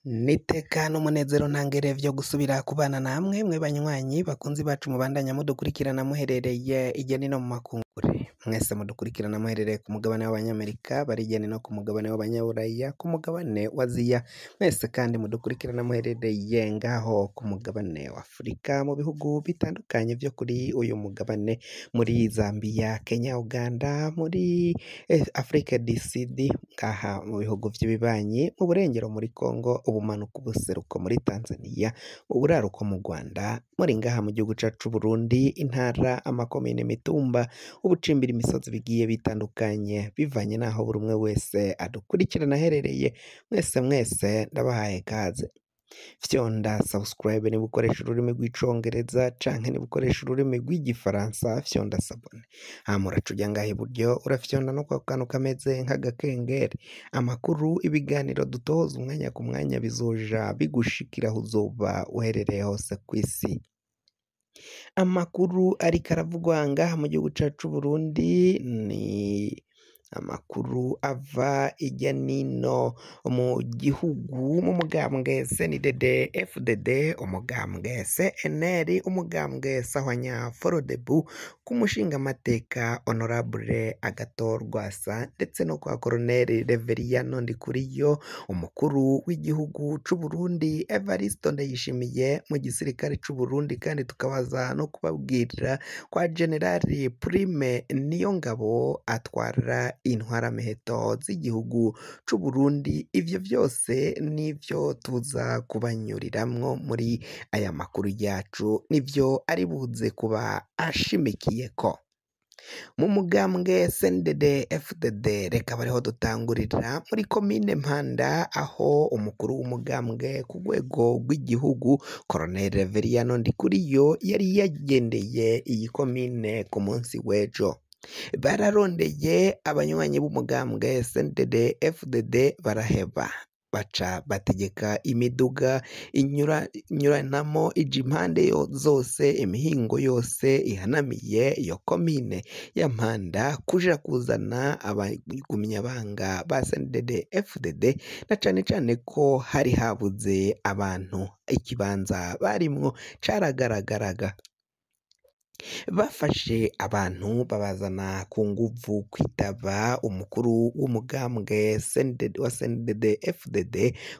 N'iteka n'umunezero ntangere vyo gusubira kubana namwe mwe banywanyi bakunzi bacu mubandanya mudukurikirana muherereye irya nino mu makungure. Mwese mudukurikirana muherereye ku mugabane w'Abanyamerika, bari hirya no ku mugabane w'Abanyaburaya, ku mugabane wa Aziya, mwese kandi mudukurikirana muherereye ngaho ku mugabane wa Afurika, mu bihugu bitandukanye vyo kuri uyu mugabane, muri Zambia, Kenya, Uganda, muri Afrique du Sud, ngaha mu bihugu vy'ibibanyi, mu burengero muri Congo, ubumanuko, ubuseruko muri Tanzania, uburaruko mu Rwanda, muri ngaha mu gihugu cacu c'Uburundi, intara, amakomine, imitumba, ubucimbira imisozi bigiye bitandukanye, bivanye n'aho buri umwe wese adukurikirana aherereye, mwese mwese ndabahaye kaze. Fyonda subscribe niba ukoresha ururimi rw'icongereza canke niba ukoresha ururimi rw'igifaransa, fyonda s'abonner. Hama uraca uja ngaha iburyo urafyonda no kwako kantu kameze nk'agakengeri. Amakuru, ibiganiro dutoza umwanya ku mwanya bizoja bigushikira aho uzoba uherereye hose kw'isi. Amakuru ariko aravugwa ngaha mu gihugu cacu c'Uburundi ni amakuru ava irya nino mu gihugu, mu mugambwe CNDD FDD, umugambwe CNL, umugambwe Sahwanya Forodebu, ku mushingamateka Honorable Agathon Rwasa ndetse no kwa Colonel Reveriyano Ndikuriyo, umukuru w'igihugu c'Uburundi Evariste Ndayishimiye mu gisirikare c'Uburundi, kandi tukabaza no kubabwira kwa Generali Prime Niyongabo atwara intwaramiheto z'igihugu c'Uburundi. Ivyo vyose nivyo tuza kubanyuriramwo muri aya makuru yacu, nivyo ari buze kuba ashimikiyeko. Mu mugambwe CNDD FDD reka bariho dutangurira muri komine Mpanda, aho umukuru w'umugambwe ku rwego rw'igihugu Colonel Reveriyano Ndikuriyo yari yagendeye iyi komine ku munsi w'ejo. Bararondeye abanywanyi b'umugambwe CNDD FDD baraheba, baca bategeka imiduga inyuranamo ija impande zose, imihingo yose ihanamiye iyo komine ya Mpanda, kuja kuzana abagumyabanga ba CNDD FDD, na cane cane ko hari habuze abantu, ikibanza barimwo caragaragaraga. Bafashe abantu babazana ku nguvu kwitaba umukuru w'umugambwe wa CNDD FDD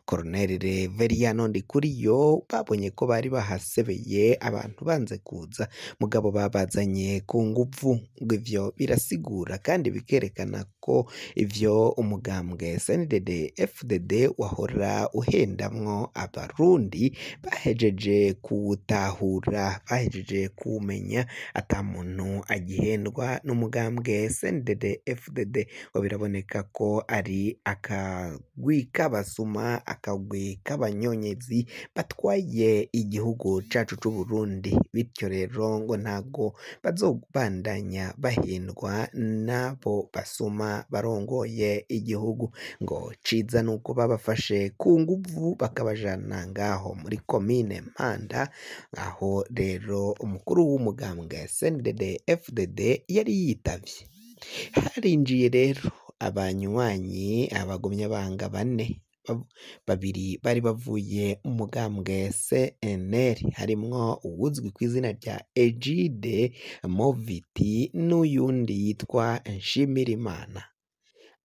Colonel Reveriyano Ndikuriyo, babonye ko bari bahasebeye abantu banze kuza, mugabo babazanye ku nguvu. Ngo ivyo birasigura kandi bikerekana ko ivyo umugambwe CNDD FDD wahora uhendamwo abarundi bahejeje kuwutahura, bahejeje kuwumenya, ata muntu agihendwa n'umugambwe CNDD FDD. Ngo biraboneka ko ari akagwi k'abasuma, akagwi k'abanyonyezi batwaye igihugu cacu c'Uburundi. Bityo rero ngo ntago bazobandanya bahendwa n'abo basuma barongoye igihugu. Ngo ciza nuko babafashe ku nguvu bakabajana ngaho muri komine Mpanda, aho rero umukuru w'umugambwe CNDD FDD yari yitavye. Harinjiye rero abanywanyi, abagumyabanga bane, babiri bari bavuye mu mugambwe CNL, harimwo uwuzwi kw'izina rya Egide Moviti n'uyundi yitwa Nshimirimana.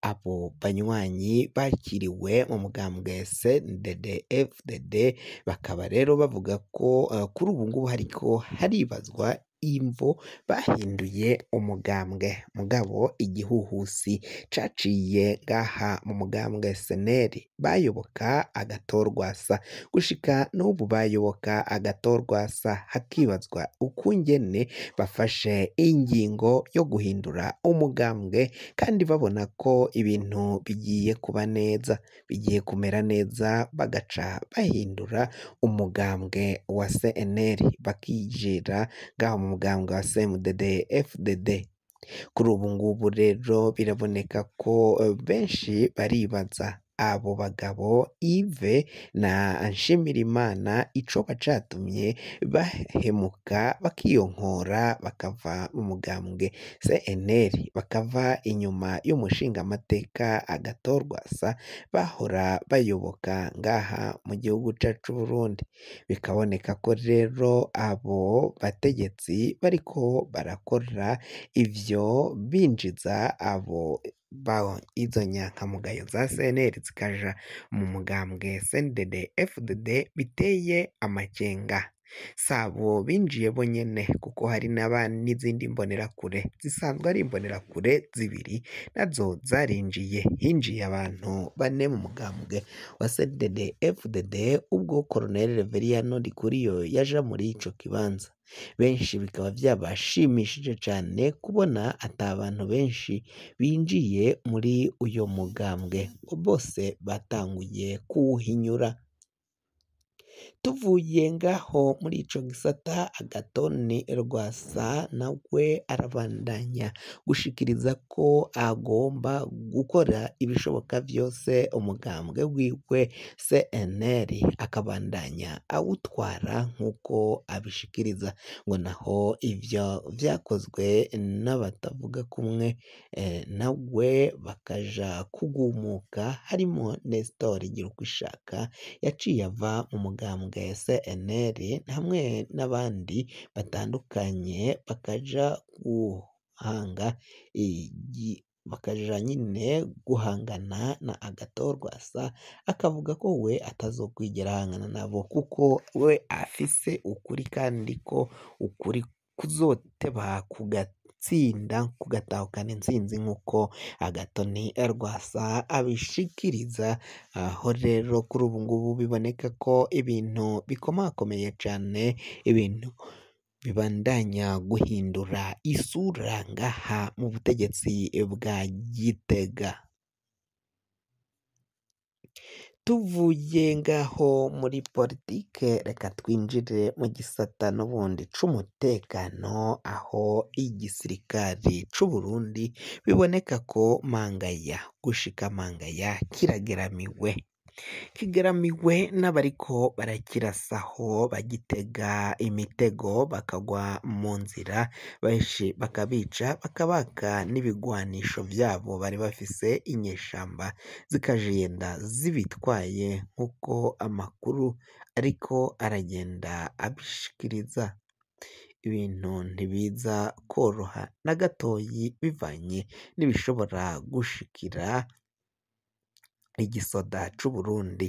Abo banywanyi bakiriwe mu mugambwe CNDD FDD, bakaba rero bavuga ko kuri ubu ngubu hariko haribazwa imvo bahinduye umugambwe, mugabo igihuhusi caciye ngaha mu mugambwe SNL bayoboka Agathon Rwasa, gushika n'ubu bayoboka Agathon Rwasa, hakibazwa ukungene bafashe ingingo yo guhindura umugambwe kandi babona ko ibintu bigiye kuba neza, bigiye kumera neza, bagaca bahindura umugambwe wa CNL bakinjira ngaho mu mugambwe wa CNDD FDD. Kuri ubu ngubu rero biraboneka ko benshi baribaza abo bagabo Yves na Nshimirimana icoba catumye bahemuka bakiyonkora bakava mu mugambwe CNL, bakava inyuma y'umushingamateka Agathon Rwasa bahora bayoboka ngaha mu gihugu cacu c'Uburundi. Bikaboneka ko rero abo bategetsi bariko barakora ivyo binjiza abo izo nyankamugayo za CNL zikaja mu mugambwe CNDD FDD biteye amakenga. Sabo binjiye bonyene kuko hari n'izindi mbonerakure zisanzwe ari imbonerakure zibiri nazo zarinjiye. Hinjiye abantu bane mu mugambwe wa CNDD FDD ubwo Colonel Reveriyano Ndikuriyo yaja muri ico kibanza. Benshi bikaba vyabashimishije cane kubona ata bantu benshi binjiye muri uyo mugambwe, ngo bose batanguye kuwuhinyura. Tuvuye ngaho muri ico gisata, Agathon Rwasa nawe arabandanya gushikiriza ko agomba gukora ibishoboka vyose umugambwe wiwe CNL akabandanya awutwara nk'uko abishikiriza, ngo naho ivyo vyakozwe n'abatavuga kumwe nawe bakaja kugumuka, harimo Nestor Girukwishaka yaciye ava mu mugambwe CNL hamwe n'abandi batandukanye bakaja guhanga bakaja nyine guhangana na Agathon Rwasa, akavuga ko we atazokwigera ahangana nabo kuko we afise ukuri kandi ko ukuri kuzoteba kugatsinda kugatahukana intsinzi nk'uko Agathon Rwasa abishikiriza. Aho rero kuri ubu ngubu biboneka ko ibintu bikomakomeye cane, ibintu bibandanya guhindura isura ngaha mu butegetsi bwa Gitega. Tuvuye ngaho muri politike, reka twinjire mu gisata n'ubundi c'umutekano, aho igisirikari c'Uburundi biboneka ko mangaya gushika mangaya kirageramiwe, kigeramiwe n'abariko barakirasaho bagitega imitego bakagwa mu nzira, benshi bakabica bakabaka n'ibigwanisho vyabo bari bafise, inyeshamba zikagenda zibitwaye nk'uko amakuru ariko aragenda abishikiriza. Ibintu ntibiza koroha na gatoyi bivanye n'ibishobora gushikira igisoda c'Uburundi.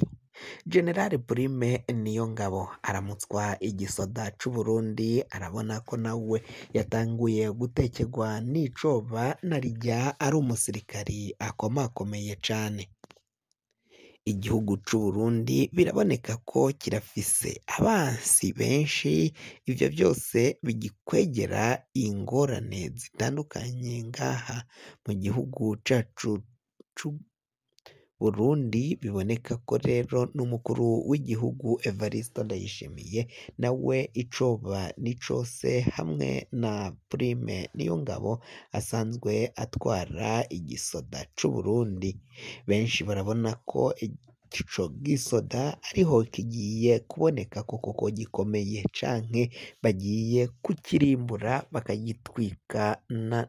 General Prime Niyongabo aramutswa igisoda c'Uburundi, arabona ko nawe yatanguye gutekerwa n'icoba narirya ari umusirikari akomakomeye cane. Igihugu c'Uburundi biraboneka ko kirafise abansi benshi, ivyo vyose bigikwegera ingorane zitandukanye ngaha mu gihugu cacu c'Uburundi. Biboneka ko rero n'umukuru w'igihugu Evariste Ndayishimiye nawe icoba ni cose, hamwe na Prime Niyongabo asanzwe atwara igisoda c'Uburundi. Benshi barabona ko ico gisoda ariho kigiye kuboneka ko koko gikomeye, canke bagiye kukirimbura bakagitwika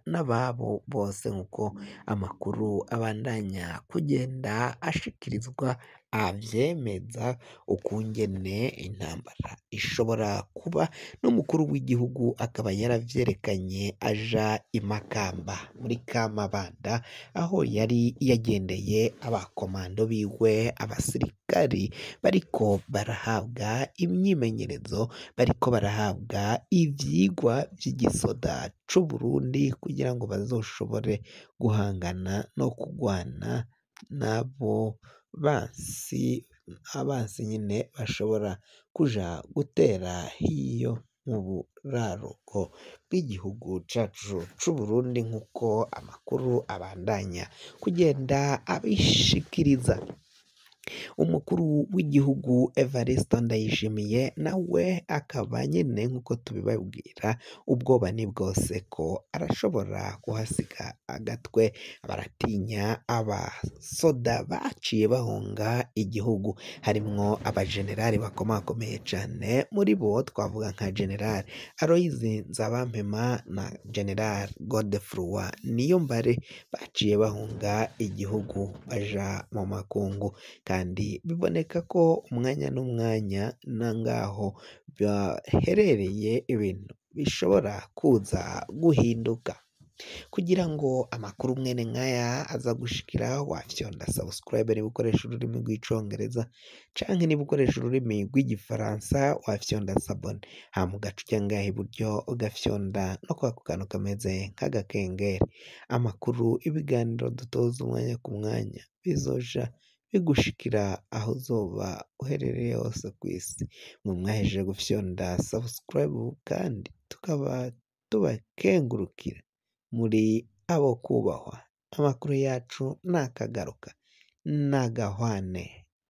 n'ababo bose, nkuko amakuru abandanya kugenda ashikirizwa avyemeza ukungene intambara ishobora kuba. N'umukuru w'igihugu akaba yaravyerekanye aja i Makamba muri Kamabanda, aho yari yagendeye abakomando biwe, abasirikari bariko barahabwa imyimenyerezo, bariko barahabwa ivyigwa vy'igisoda c'Uburundi kugira ngo bazoshobore guhangana no kugwana n'abo bansi, abansi nyine bashobora kuja gutera hiyo mu buraruko bw'igihugu cacu c'Uburundi, nk'uko amakuru abandanya kugenda abishikiriza. Umukuru w'igihugu Evariste Ndayishimiye nawe akaba nyene nk'uko tubibabwira, ubwoba ni bwose ko arashobora kuhasiga agatwe. Baratinya abasoda baciye bahunga igihugu, harimwo abajenerali bakomakomeye cane, muri bo twavuga nka General Aloys Nzabampema na General Godefroid Niyombare, baciye bahunga igihugu baja mu makungu, kandi biboneka ko umwanya n'umwanya na ngaho baherereye ibintu bishobora kuza guhinduka. Kugira ngo amakuru mwene nkaya aza gushikira, wafyonda subscribe niba ukoresha ururimi rw'icongereza, canke niba ukoresha ururimi rw'igifaransa wafyonda s'abonner, hama ugaca uja ngaha iburyo ugafyonda no kwako kantu kameze nk'agakengeri. Amakuru, ibiganiro dutoza umwanya ku mwanya bizoja bigushikira aho uzoba uherereye hose kw'isi. Mwe mwahejeje gufyonda subscribe kandi tukaba tubakengurukira, muri abo kubahwa. Amakuru yacu nakagaruka, nagahwane.